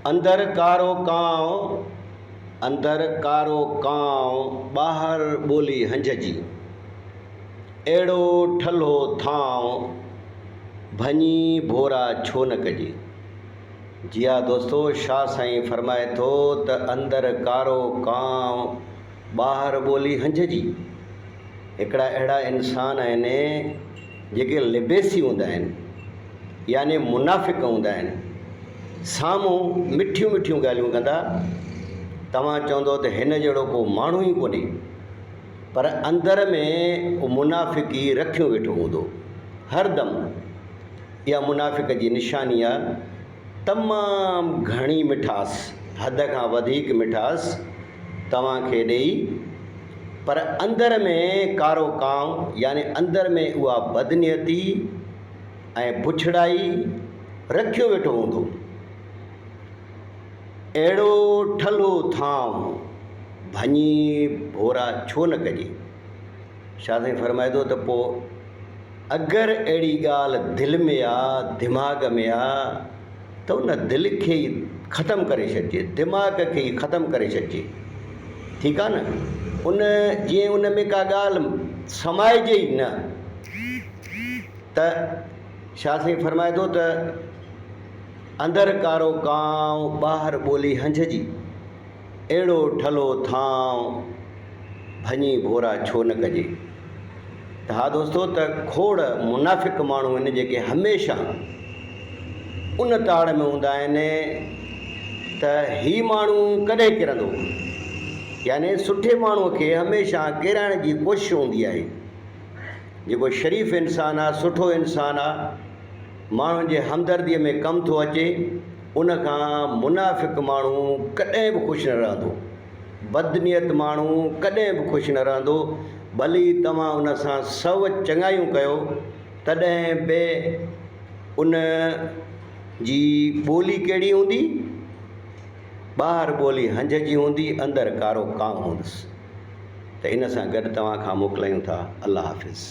اندر ڪارو ڪانء، اندر ڪارو ڪانء، ٻاهر ٻولي هنج جي. اهڙو ٺلهو ٿانء، ڀڃي ڀورا ڇو نه ڪجي. جي ها دوستو شاهه سائين فرمائي ٿو ته اندر ڪارو ڪانء، ٻاهر ٻولي هنج جي. هڪڙا اهڙا انسان آهن جيڪي لبيسي هوندا آهن يعني منافق هوندا آهن. سامهون مٺيون مٺيون ڳالهيون ڪندا، توهان چوندو ته هن جهڙو ڪو ماڻهو ئي ڪونهي، پر اندر ۾ اهو منافقي رکيون ويٺو هوندو هردم. اها منافق جي نشاني آهي. تمام گهڻي مٺاس، حد کان وڌيڪ مٺاس توهان کي ڏئي، پر اندر ۾ ڪارو ڪانء يعني اندر ۾ اها بدنيتي ۽ بڇڙائي رکيو ويٺو هوندو. اهڙو ٺلهو ٿانء ڀڃي ڀورا ڇو نه ڪجي؟ شاهه سائين فرمائي ٿو ته پوء اگر اهڙي ڳالهه دل ۾ آ، دماغ ۾ آ ته ان دل کي ئي ختم ڪري ڇڏجي، دماغ کي ئي ختم ڪري ڇڏجي. ٺيڪ آ نه؟ ان جيئن ان ۾ ڪا ڳالهه سمائجي ئي نه ته شاهه سائين فرمائي ٿو ته اندر ڪارو ڪانء، ٻاهر ٻولي هنجهه جي. اهڙو ٺلهو ٿانء ڀڃي ڀورا ڇو نه ڪجي؟ ته ها دوستو ته کوڙ منافق ماڻهو آهن جيڪي هميشه ان تاڙ ۾ هوندا آهن ته هي ماڻهو ڪڏهن ڪرندو يعني سٺي ماڻهو کي هميشه ڪيرائڻ جي ڪوشش هوندي آهي جيڪو شريف انسان آهي سٺو انسان آهي ماڻهن جي همدرديء ۾ ڪم ٿو اچي، ان کان منافق ماڻهو ڪڏهن به خوش نه رهندو. بدنيت ماڻهو ڪڏهن به خوش نه رهندو، ڀلي توهان ان سان سو چڱايون ڪيو، تڏهن به ان جي ٻولي ڪهڙي هوندي؟ ٻاهر ٻولي هنج جي هوندي، اندر ڪارو ڪانء هوندس. ته ان سان گڏ توهان کان موڪلايون ٿا. الله حافظ.